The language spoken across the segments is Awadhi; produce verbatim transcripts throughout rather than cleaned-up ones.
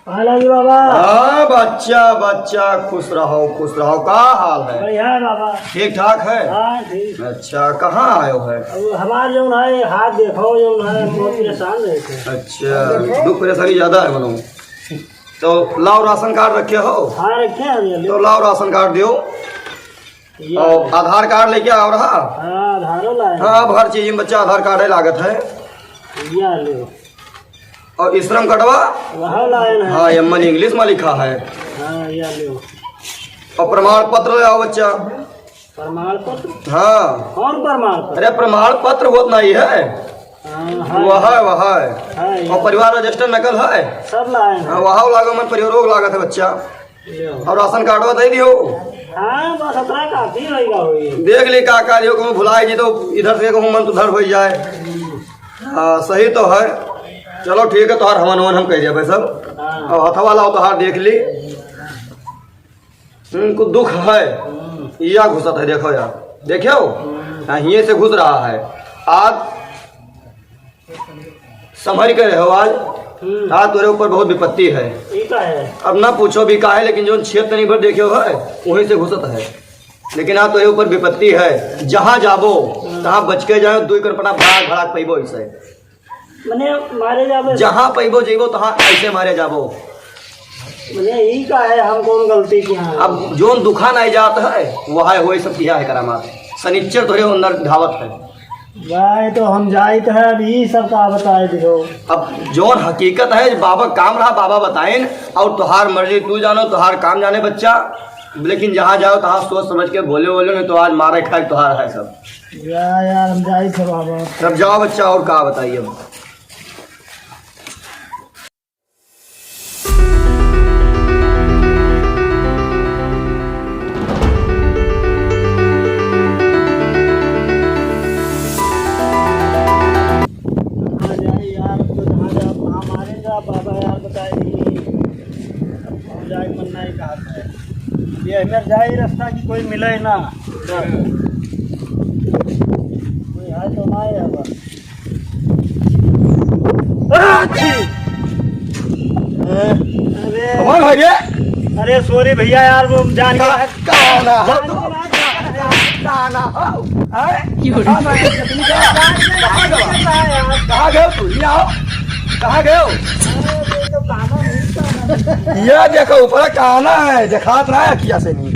हाल है जी बाबा? हाँ बच्चा, बच्चा, खुश रहो, खुश रहो। का हाल है? बढ़िया है बाबा। ठीक ठाक है? हाँ, ठीक। अच्छा, कहाँ आयो है? अब हमार जौन है, हाथ देखो जौन है, बहुत परेशान रहते हैं। अच्छा, दुख परेशानी ज्यादा है मनो। तो लाओ राशन कार्ड रखे हो? हाँ, रखे हैं भैया, ले। तो लाओ राशन कार्ड दियो। ये और आधार कार्ड लेके आओ रहा। हाँ, आधारो लाए। हाँ, अब हर चीज में बच्चा आधार कार्ड है, लागत है। या ले। और ई श्रम कार्डवा? वहाँ लाए हैं। हाँ, ये मन इंग्लिश में लिखा है। हाँ, या ले। और प्रमाण पत्र ले आओ बच्चा। प्रमाण पत्र? हाँ। कौन प्रमाण पत्र? अरे, प्रमाण पत्र होत नहीं है। हाँ, हाँ। वह है, वह है। हाँ, और ये। परिवार रजिस्टर नकल है। सब लाए हैं। हाँ, वह लागो मन परिवारों को लागत है बच्चा। ले आओ। और राशन कार्डवा दे दियो। हाँ, बस अतरा काफी रहेगा होई। देख ली का का लियो, कहूँ भुलाए जी तो इधर से कहूँ मन तो उधर हो जाए। हाँ, सही तो है। चलो ठीक है, तोहार हवन हवन हम कह दिया भाई सब। हाँ। और हथवा लाओ तोहार देख ली। उनको दुख है। हम्म। या घुसत है, देखो यार, देखो। हम्म। हाँ, हिये से घुस रहा है। आज संभल के रहो आज। हम्म। आज तोरे ऊपर बहुत विपत्ति है। ई का है? अब ना पूछो भी का है, लेकिन जो छेद तनी भर देखे हो है, वहीं से घुसत है। लेकिन आज तोरे ऊपर विपत्ति है, जहाँ जाबो, हम्म। तहाँ बच के जाओ, दुई करपटा भाग भड़ाक पैबो इसे। मने मारे जाबो। जहाँ पैबो जइबो, तहाँ ऐसे मारे जाबो। मने ई का है, हम कौन गलती किया है? अब जोन दुखा नहीं जात है, वह है, वही सब किया है करामात। शनिचर तोरे अंदर धावत है। भाई, तो हम जाइत है, अब ई सब का बताए दियो। अब जौन हकीकत है, बाबा काम रहा, बाबा बताइन, और तोहार मर्जी तू जानो, तोहार काम जाने बच्चा, लेकिन जहाँ जाओ तहाँ सोच समझ के बोले बोले, नहीं तो आज मारे खाए तोहार है सब। या यार, हम जाइत है बाबा। तब जाओ बच्चा, और का बताइए अब। कहाँ जाए यार, अब तो जहाँ जाए, वहाँ मारेगा बाबा यार, बताए नहीं। अब जाए मन नहीं कहा है। ये हमें जाए रास्ता की कोई मिले ना। कोई है तो ना यार। अरे। कौन है रे? अरे sorry भैया यार, वो जान के कहाँ, कहाँ ना हो तू? कहाँ ना हो? हैं? क्यों रे? कहाँ ना हो? कहाँ गयो? कहाँ गयो तू? ये आओ। कहाँ गयो? ये देखो, ऊपर काना है, देखात ना है, किया से नहीं।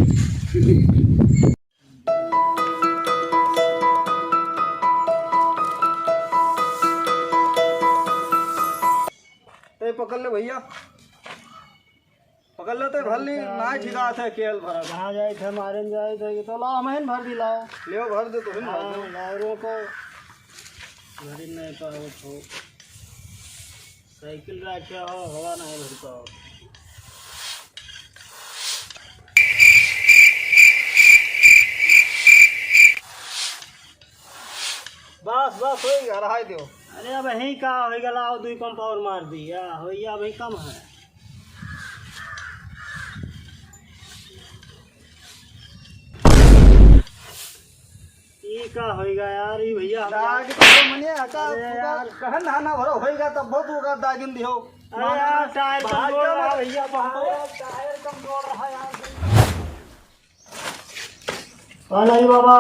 ए, पकड़ ले भैया, पकड़ ले, ते भर ली, ना ठिकात है, केल भरा। कहाँ जाए थे, मारे में जाए थे, तो लाओ, हम ही भर दी, लाओ। ले भर दे, तो हम भर दे। हाँ, लाओ, रोको। भरी नहीं पाओ तो। साइकिल रखे हो, हवा नहीं भर पाओ। बस, बस, होई गया, रहाई दियो। अरे, अब यही का होई गया, लाओ, दुई पंप और मार दी, या होई, अब यही कम है। ई का होई गया यार, ई भैया, हम दाग तो मने हटा, अरे पूरा यार। कहन धाना भरो होई गया, तब बहुत होगा दागिन दियो। अरे यार, टायर भाग कमजोर गया रहा भैया, बाहर। टायर कमजोर रहा यार। हाँ, नहीं बाबा।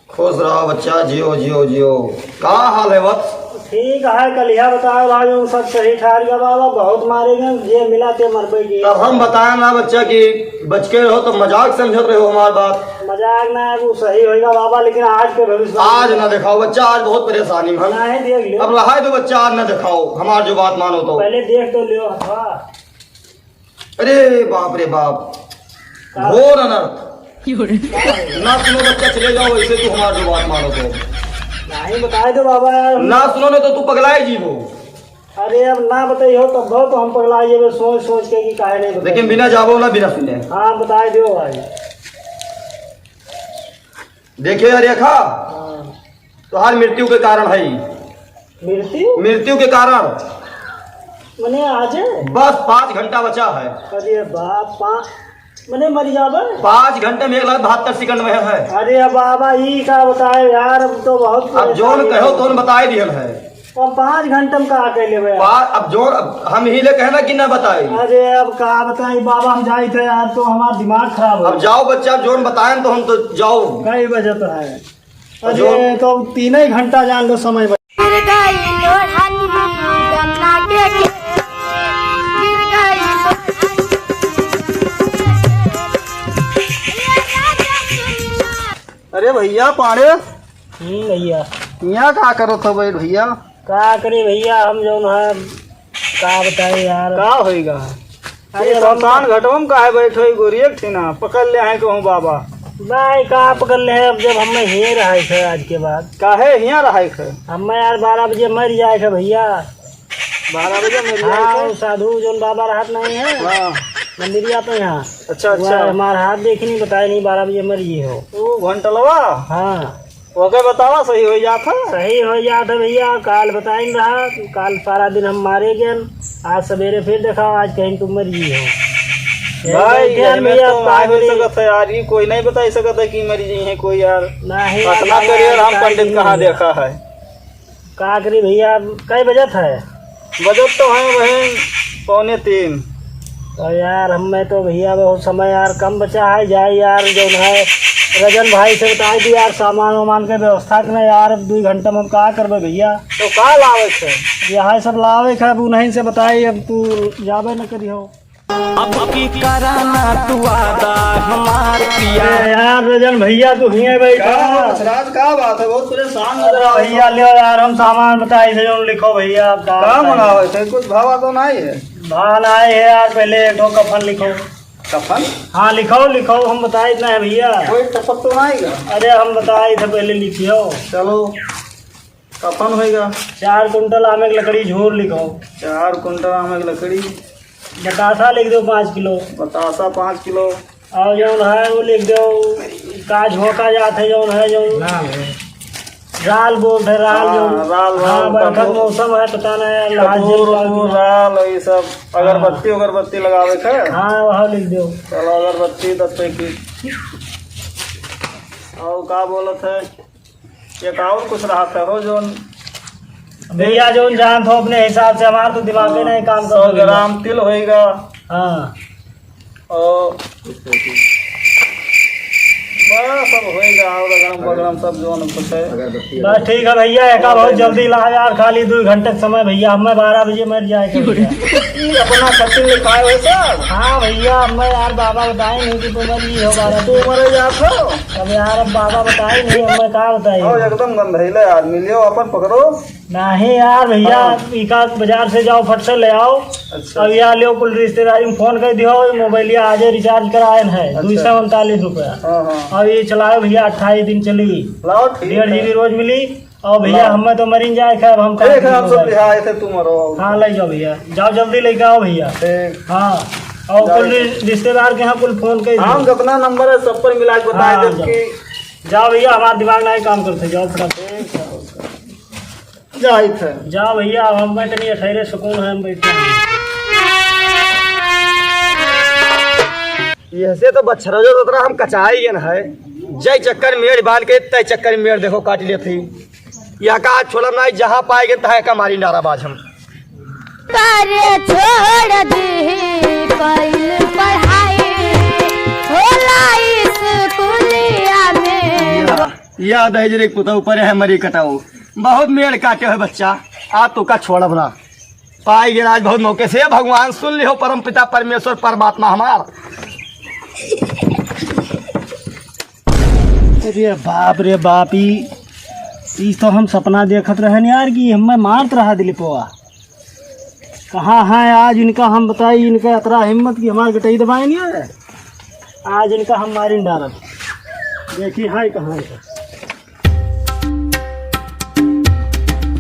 खुश रहो बच्चा, जियो, जियो, जियो। का हाल है वत्स? ठीक है, कलिया बताओ भाई, हम सब सही ठार गया बाबा, बहुत मारे गए, जे मिला ते मरबे गए। तब हम बताए ना बच्चा कि बच के रहो, तो मजाक समझत रहो हमार बात। मजाक ना है, वो सही होएगा बाबा, लेकिन आज के भविष्य आज ना दिखाओ बच्चा, आज बहुत परेशानी में हम। नहीं, देख लियो। अब रहाई दो बच्चा, आज ना दिखाओ, हमार जो बात मानो तो। पहले देख तो लियो हथवा। अरे बाप रे बाप, का? घोर अनर्थ। ना सुनो बच्चा, चले जाओ, ऐसे तू हमार जो बात मानो तो। नहीं, बताए दो बाबा यार। ना सुनो ना तो तू पगलाए जीवो। अरे अब ना बताइयो तब तो हम पगला जेबे सोच सोच के कि काहे नहीं बताए। लेकिन बिना जाबो ना, बिना सुने। हाँ, बताए दो भाई। देखे यार रेखा, हाँ। तोहार मृत्यु के कारण है। मृत्यु? मृत्यु के कारण। मने आज है? बस पाँच घंटा बचा है। अरे बाप, पाँच, मने मर जाबे? पाँच घंटे में एक लाख बहत्तर सेकंड में है। अरे बाबा, ई का बताए यार, अब तो बहुत अब जोन परेशानी कहो है। तोन बताए दिहल है। अब पाँच घंटे में का कर लेबे यार? पा-, अब जो, अब हम ही ले कहना कि ना बताई। अरे अब का बताई बाबा, हम जाई थे यार, तो हमार दिमाग खराब हो अब गया। जाओ बच्चा, जोन बताएं तो हम तो जाओ। कई बजे तो है? और अरे जो तो तीन ही घंटा जान लो समय बच- गिर गई लोढ़ा गन्ना के खेत। गिर गई लोढ़ा। अरे भैया पांड़े, हम्म, भैया। हियाँ का करत हो बैठ भैया? का करी भैया, हम जौन है, का बताई यार। का होइगा? अरे ये हम शमशान घाटवा में काहे बैठो, ई गोरिया के ठिना पकड़ ले आए कहूँ बाबा। भाई, का पकड़ ले है, अब जब हमें हिये रहाई है आज के बाद। काहे हियाँ रहाई है? हमें यार बारह बजे मर जाए है भैया। बारह बजे मर जाए हाँ, है? वो साधु जौन बाबा रहत नहीं है, हाँ। मंदिरिया पे यहाँ। अच्छा, वो अच्छा। हमार हाथ देखी नहीं, बताए नहीं, बारह बजे मर गई हो। वो घंटलवा? हाँ। ओके बतावा, सही हो जात है? सही हो जात है भैया, काल बताइन रहा, काल सारा दिन हम मारे गए, आज सवेरे फिर देखा, आज कहीं तुम मर गई हो। भाई, यही में भैया, तो का आए हो करी? सकत है यार, ये कोई नहीं बताई सकत है कि मर गई है कोई यार। नहीं, इतना यार, करियर हम बताई पंडित नहीं कहाँ भैया। देखा है? का करी भैया, कै बजत है? बजत तो है वही पौने तीन। तो यार, हमें तो भैया बहुत समय यार कम बचा है, जाए यार, जौन है रजन भाई से बताई दी यार, सामान वामान के व्यवस्था करना यार, अब दो घंटा में हम का करबे भैया? तो का लावे थे? यहाँ सब लावे थे, अब उन्हीं से बताई, अब तू जाबे न करी हो। अब की कराना तू वादा हमार पिया। अरे यार रजन भैया, तू हियाँ बैठा। का हो रसराज, का बात है? बहुत परेशान नजर अरे आओ। भैया, ले यार, हम सामान बताई थे, जौन लिखो भैया, आप का का बताई? मंगावे थे? कुछ भावा तो नहीं है? भाव नहीं है यार, पहले एक ठो कफन लिखो। कफन? हाँ, लिखो, लिखो, हम बताई इतना है भैया। कोई टपक तो नहीं है? अरे हम बताई थे, पहले लिखियो। चलो। कफन होइगा। चार कुंटल आमे के लकड़ी झोर लिखो। चार कुंटल आमे के लकड़ी। बतासा लिख दो पाँच किलो। बतासा पाँच किलो। और जौन है वो लिख दो, का झोंका जात है, जौन है, जौन राल है। राल बोलत है, राल हाँ, जौन। राल, हाँ, राल, बरखा के कपूर, मौसम है, पता नहीं है, लाल कपूर, जल उपूर, राल, ये सब, हाँ। अगरबत्ती, अगरबत्ती लगावे के। हाँ, वह लिख दो। चलो, अगरबत्ती दस पैकेट। और का बोलत है? एक और कुछ रहत है हो जौन भैया जौन जानत हो अपने हिसाब से, हमार तो दिमाग में हाँ, नहीं काम करत सौ भैया। ग्राम तिल होइगा। हाँ। और बस सब होइगा, और अगड़म बगड़म सब जौन कुछ है। बस ठीक है भैया, एका बहुत जल्दी ला यार, खाली दो घंटे के समय भैया, हमें बारह बजे मर जाए के भैया। ई अपना खर्चिन लिखाए हुए सब। हाँ भैया, हमें यार बाबा बताए नहीं कि तुम मर गई हो बारह तू बजे। मरे जात हो। अब यार, अब बाबा बताए नहीं, अब मैं का बताई? और एकदम गंधैले आदमी, लियो अपन पकड़ो। नहीं यार भैया, हाँ। इका बाजार से जाओ, फट से ले आओ। अच्छा। अब यार लियो, कुल रिश्तेदारी में फोन कर दियो, मोबाइलिया आजे रिचार्ज कराए है, अच्छा। दो सौ उनतालीस रुपया। हाँ, हाँ। अब ये चलाओ भैया, अट्ठाईस दिन चली। लाओ, ठीक डेढ़ है। जीबी रोज मिली। और भैया, लाओ। हमें तो मरिन जाए, खैर, हम ठीक है, कहाँ हम सब मोबाइल? लिहाए थे, तुम मरो। हाँ, ले जाओ भैया, जाओ जल्दी लेके आओ भैया। ठीक। हाँ, और जाओ। कुल रि-, रिश्तेदार के यहाँ कुल फोन कर हम दियो। जितना नंबर है, सब पर मिला के बताए हाँ, देब जाओ। कि जाओ भैया, हमार दिमाग नहीं काम करते, जाओ फटाफट। जाइत है। जाओ भैया, अब हम तनी अठहरे सुकून है, हम बैठे हैं। यहसे तो बछरा जो तोतरा हम कचाई गन है, जय चक्कर मेड़ बांध के, तय चक्कर मेड़ देखो काट लेत ही। या का छोड़ब ना, जहाँ पाए गन तहाँ का मारी नाराबाज हम। करे छोड़ दी कइल पढ़ाई, होला स्कूलिया में। या, या दहेज रे पुतौ पर है मरी कटाऊ। बहुत मेड़ काटे है बच्चा, आज तो का छोड़ब ना। पाई गए आज बहुत मौके से, भगवान सुन लिहो, परम पिता परमेश्वर परमात्मा हमार। अरे बाप रे बाप, ई, ई तो हम सपना देखत रहन यार कि हमें मारत रहा दिलीपवा। कहाँ है आज इनका, हम बताई, इनका अतरा हिम्मत कि हमार गटई दबाए नहीं है। आज इनका हम मारिन डारब। देखी है कहाँ है।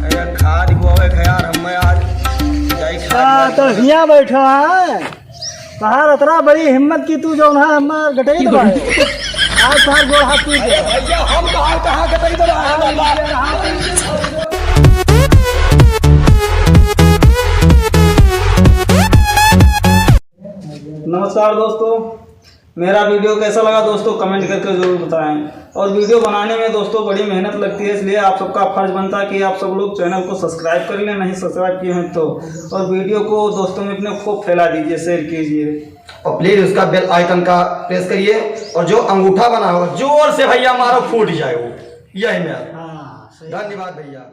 अरे खाद बोवे के यार, हमें आज जाई खाद हाँ, बोवे। तो हियाँ बैठा है। तहार अतरा बड़ी हिम्मत कि तू जौन है हमार गटई दबाए। आज तहार गोड़ हाथ टूट अरे गया। भैया, हम कहाँ, कहाँ गटई दबाए? नमस्कार दोस्तों, मेरा वीडियो कैसा लगा दोस्तों, कमेंट करके जरूर बताएं। और वीडियो बनाने में दोस्तों बड़ी मेहनत लगती है, इसलिए आप सबका फर्ज बनता है कि आप सब लोग चैनल को सब्सक्राइब कर लें, नहीं सब्सक्राइब किए हैं तो। और वीडियो को दोस्तों में अपने खूब फैला दीजिए, शेयर कीजिए। और प्लीज उसका बेल आइकन का प्रेस करिए, और जो अंगूठा बना हो जोर से भैया मारो, फूट जाए वो। यही मेरा। हाँ, सही। धन्यवाद भैया।